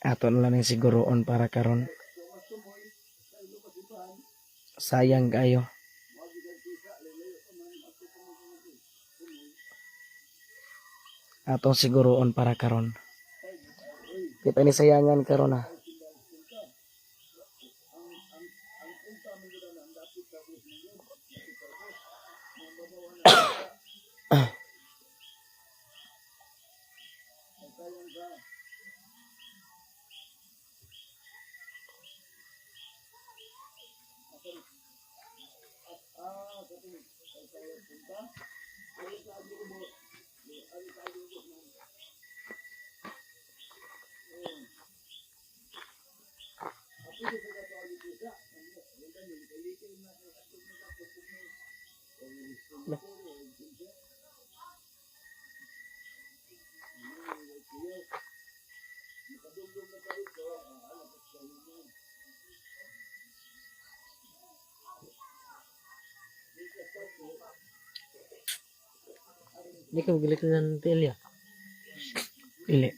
Ato na lang ning siguroon para karon. Sayang kayo. Atong siguroon para karon. Kita ni sayangan karon ah. Hindi ka magalit ng TL ya. Ili.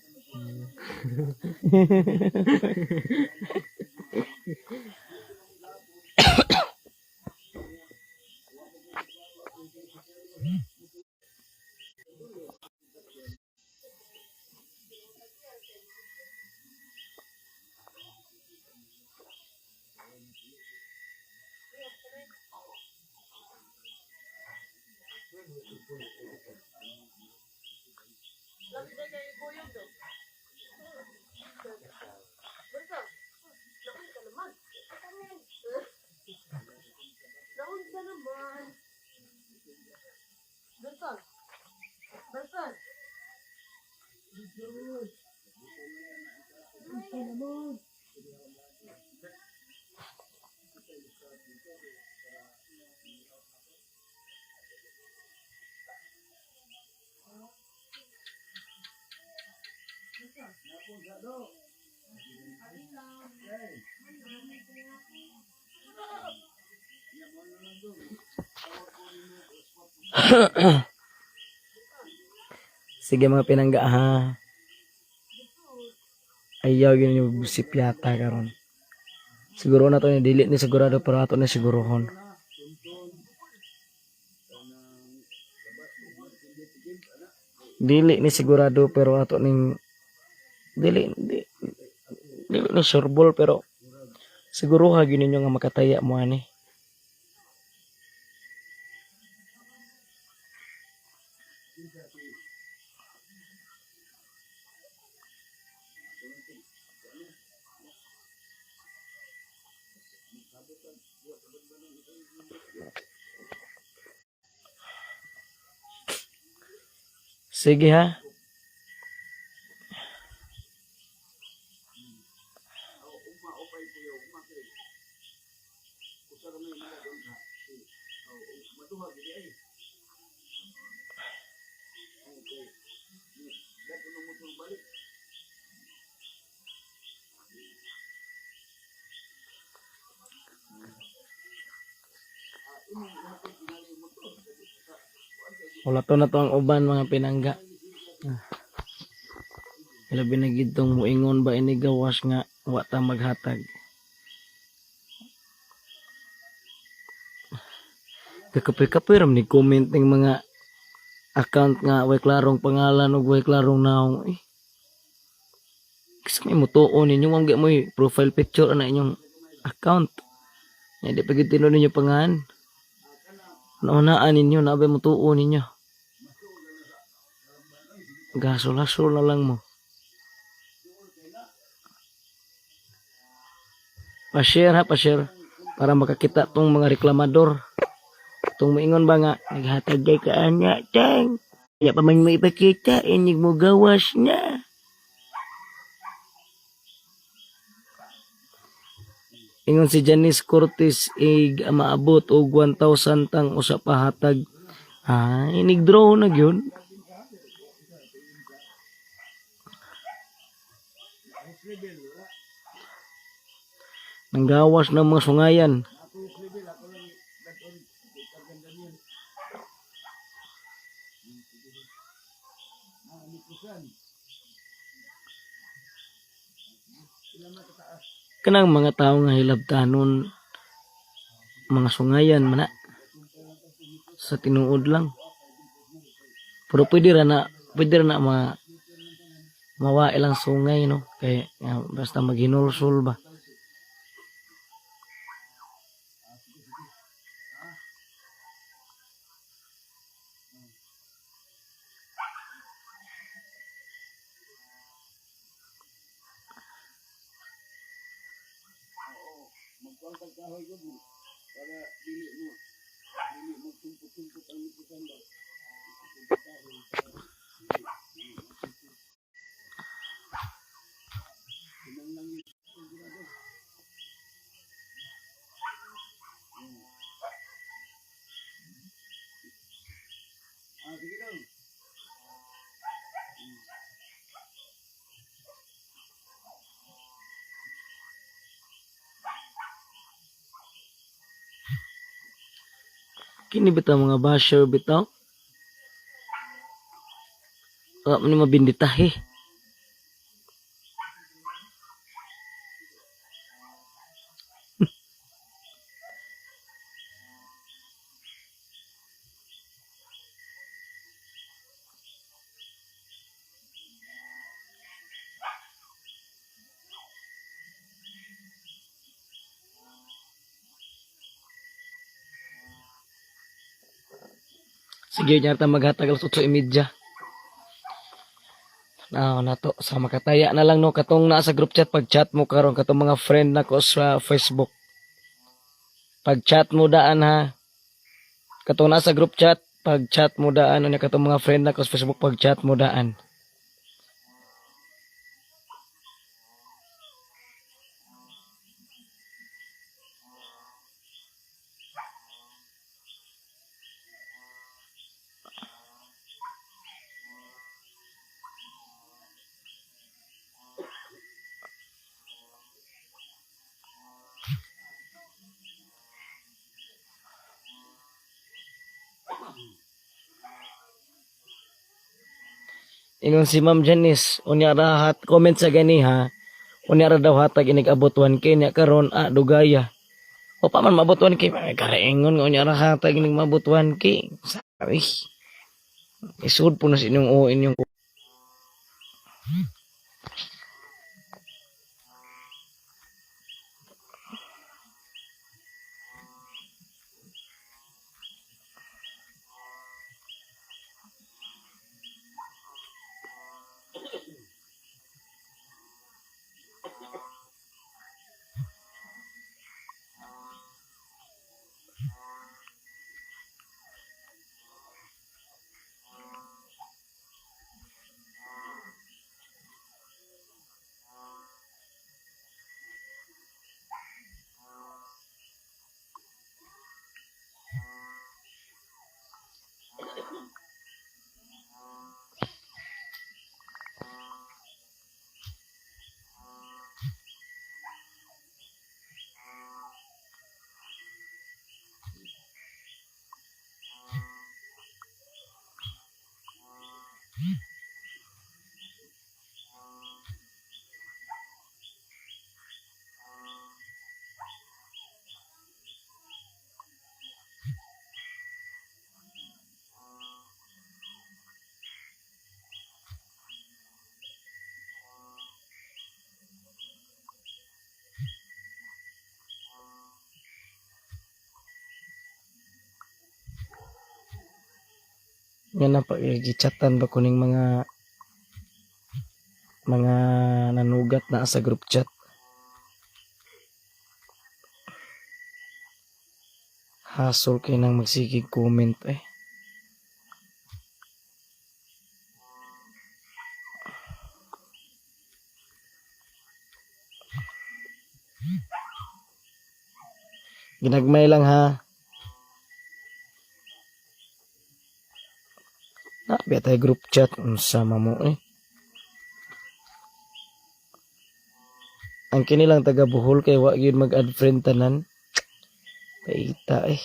Sige mga pinangga ha. Ayaw yun yung sipyata karon. Siguro na to ni dili ni sigurado pero ato na sigurohon. Dili ni sigurado pero ato ning dili di, dili ni sureball pero siguro ha gyud ninyo nga makataya mo ani. Sige ha. Wala to na to ang uban, mga pinangga. Ah. Ilabi na gid tong muingon ba ini gawas nga wa ta maghatag. Kakapoy-kapoy ram ni comment ng mga account nga way klarong pangalan ug way klarong naong. Eh. Kasi may mutuo ninyo, wag mo profile picture na inyong account. Nga di pa gid tinuod ninyo pangalan. Naunaan ninyo, nabay mutuo ninyo. Gasol-hasol na lang mo. Pa-share ha, pa-share. Para makakita tong mga reklamador. Tong moingon ba nga, naghatag kay ka anya, teng. Kaya pa man mo ipakita, inig mo gawas na. Ingon si Janice Cortez, ig maabot og 1,000 tang usa pa hatag. Ah, inig draw na gyud. Nanggawas ng mga sungayan. Kanang mga tao nga hilabtanon, mga sungayan man na. Sa tinuod lang. Pero pwede ra na mawa ilang sungay, no? Kay nga, basta maghinulsol ba. Kini bitaw mga basher bitaw. Wa man ni mabinditahe. Sige, nyarta maghatag alas 8:30. Na nato sa makataya na lang, no, katong naa sa group chat, pag chat mo karon, katong mga friend nako sa Facebook. Pag chat mo daan ha. Katong naa sa group chat, pag chat mo daan, unya katong mga friend nako sa Facebook, pag chat mo daan. Ingon si Ma'am Janice, unya ra hat comment sa gani ha. Unya ra daw hatag inig abot 1K niya karon, ah, dugaya. O pa man maabot 1K, ay karaingon nga unya ra hatag inig maabot 1K. Sabi. Isud po na sa inyong o inyong. Nga na pa gichatan ba kuning mga nanugat na sa group chat. Hasol kay nang magsigig comment eh. Ginagmay lang ha. Na, tayo group chat. Unsa mo eh. Ang kini lang taga Bohol kay wa gyud mag-add friend tanan. Paita eh.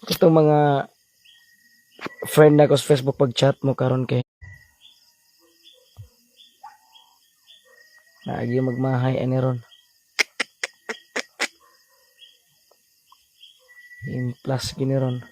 Itong mga friend na ko sa Facebook, pag chat mo karon kay naagi magmahay ani ron. Plus gini ron.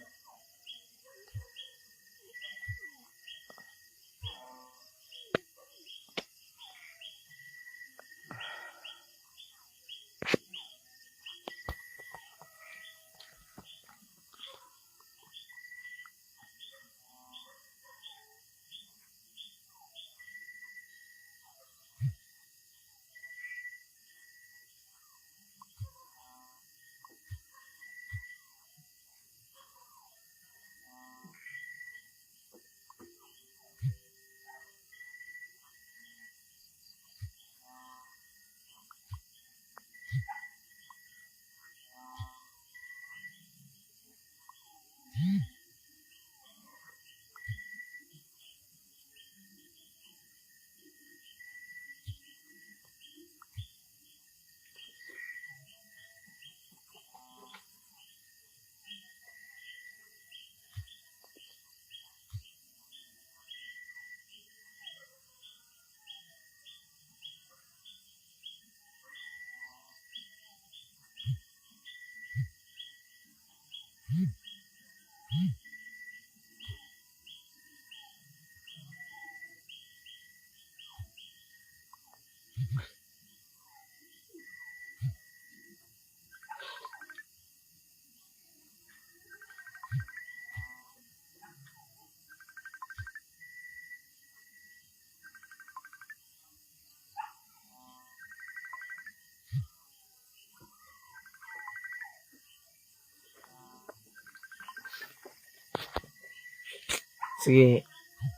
Sige,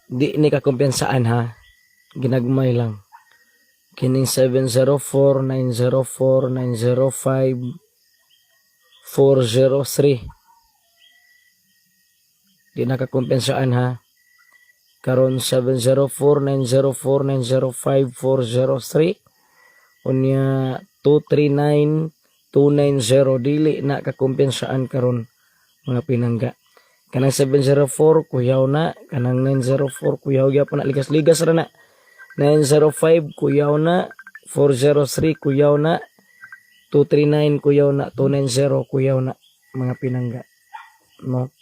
di ni kakumpensaan ha. Ginagmay lang. Kining 704, 904, 905, 403. Di nakakumpensaan ha. Karon 704, 904, 905, 403. Unya 239, 290, dili na kakumpensaan karon, mga pinangga. Kanang 704 kuyaw na, kanang 904 kuyaw gyapon na, ligas-ligas ra na. 905 kuyaw na, 403 kuyaw na, 239 kuyaw na, 290 kuyaw na, mga pinangga. No?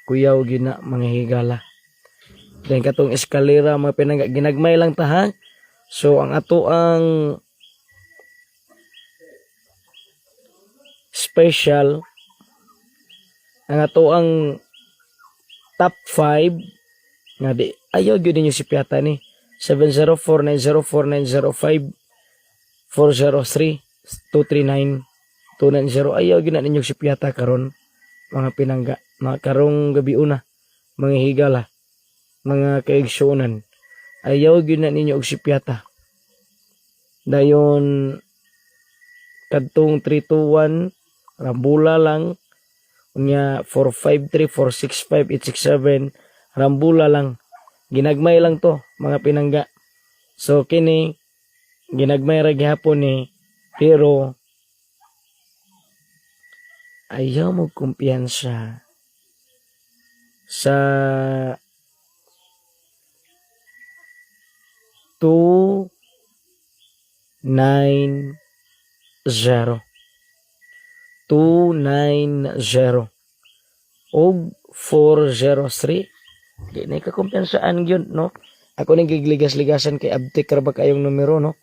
Kuyaw gina, mga higala. Then katong eskalera, mga pinangga, ginagmay lang ta ha. So ang ato ang Special, ang ato ang top 5 nga di ayaw gyud ninyo sipyata ni 704 904 905 403 239 290. Ayaw gyud na ninyo sipyata karon, mga pinangga, mga karong gabi una, mga higala, mga kaigsuonan, ayaw gyud na ninyo og sipyata. Dayon kadtong 321, rambula lang. Unya 453, 465, 867, rambula lang, ginagmay lang to, mga pinangga. So kini ginagmay ra gihapon ni, pero ayaw mo kumpiyansa sa 290, 290 og 403. Di na kakumpiyansaan gyud, no? Ako ning gigligas-ligasan kay abtik ra ba kayong numero, no?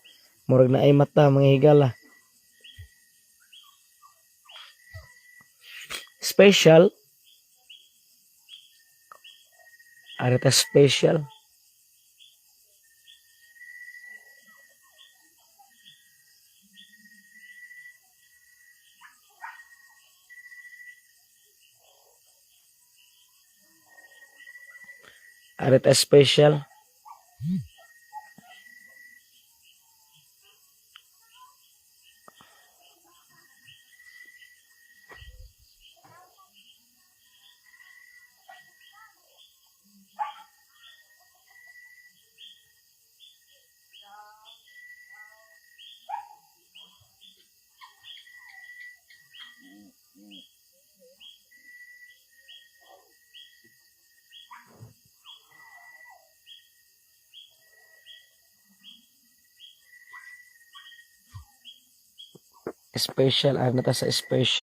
Murag na ay mata, mga higala. Special, arita special. Arita special. Special, ari na ta sa special.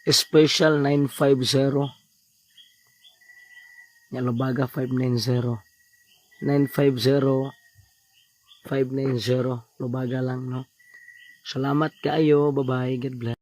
Special 950. Nya Lobaga 590. 950 590, Lobaga lang, no. Salamat kaayo. Bye-bye. God bless.